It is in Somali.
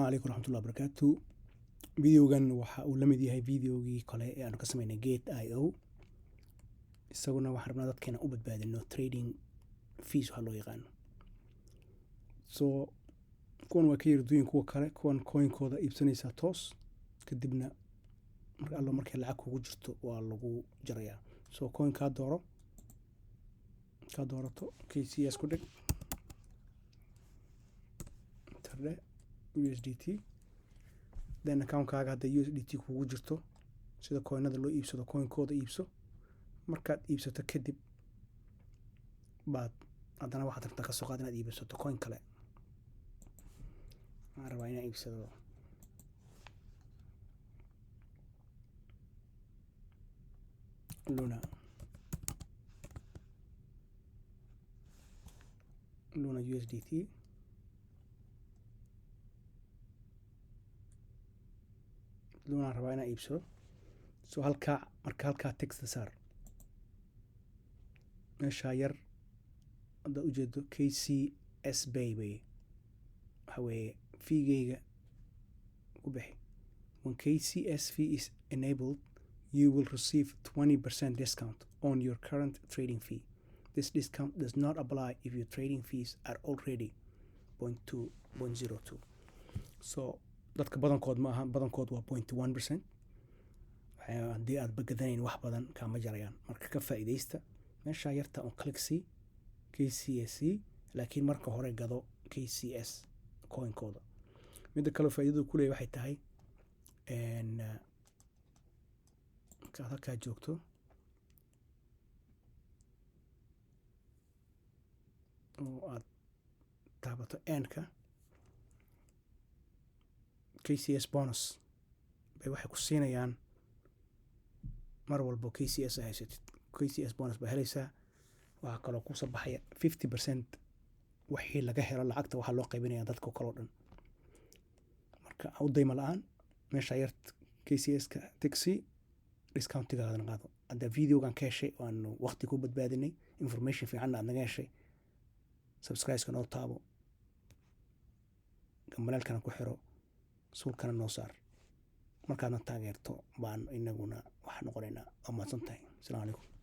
Calaykum raxmatullahi barakaatu. Videogan waxa uu la mid yahay videogii kale ee aanu ka sameynay Gate.io. Isaguna waxaan rabnaa dadkeena u badbaadino trading fees waxa loo yaqaano. So kuwan waa ka yar duyin kuwa kale. Kuwan coinkooda iibsanaysaa toos, kadibna marka allo markay lacag kugu jirto waa lagu jarayaa. So coin kaa dooro, kaa doorato, KCS ku dhig, tardhe USDT, then accountkaaga hadday USDT kugu jirto, sida coinada loo iibsado, coinkooda iibso. Markaad iibsato kadib baad haddana waxaad rabtaa kasoo qaad inaad iibsato coin kale. Waxaan rabaa inaan iibsado Luna USDT. Luna rabaa inaan iibsado. So halkaa marka halkaa texta saar, meeshaa yar haddaad ujeedo KCS Pay wey, waxa weeye feegeyga ku bixi. When KCS fee is enabled, you will receive 20% discount on your current trading fee. This discount does not apply if your trading fees are already 0.2 0.02. So dadka badankood ma aha, badankood waa 0.1%. Haddii aad bagadanayn wax badan kaama jarayaan. Marka ka faa'iidaysta meeshaa yarta on click c KCSC, laakiin marka hore gado KCS coinkooda. Midda kaleo faa'iidadu ku leeyahy waxay tahay, markaad halkaa joogto oo aad taabato endka, KCS bonus bay waxay ku siinayaan. Mar walbo KCS a haysatid, KCS bonus baa helaysaa. Waxaa kaloo kusoo baxaya 50% wixii laga helo lacagta waxaa loo qaybinaya dadka kaloo dhan. Marka ha u dayma la-aan meesha yar KCS-ka taxi discountigaadana qaado. Hadda videogan ka heshay, waanu waqti ku badbaadinay, information fiicanna aad naga heshay, subscribe-ka noo taabo, gambaleelkana ku xiro, suulkana noo saar. Markaadna taageerto baan inaguna waxaa noqonaynaa. Waa mahadsan tahay. Asalaamu calaykum.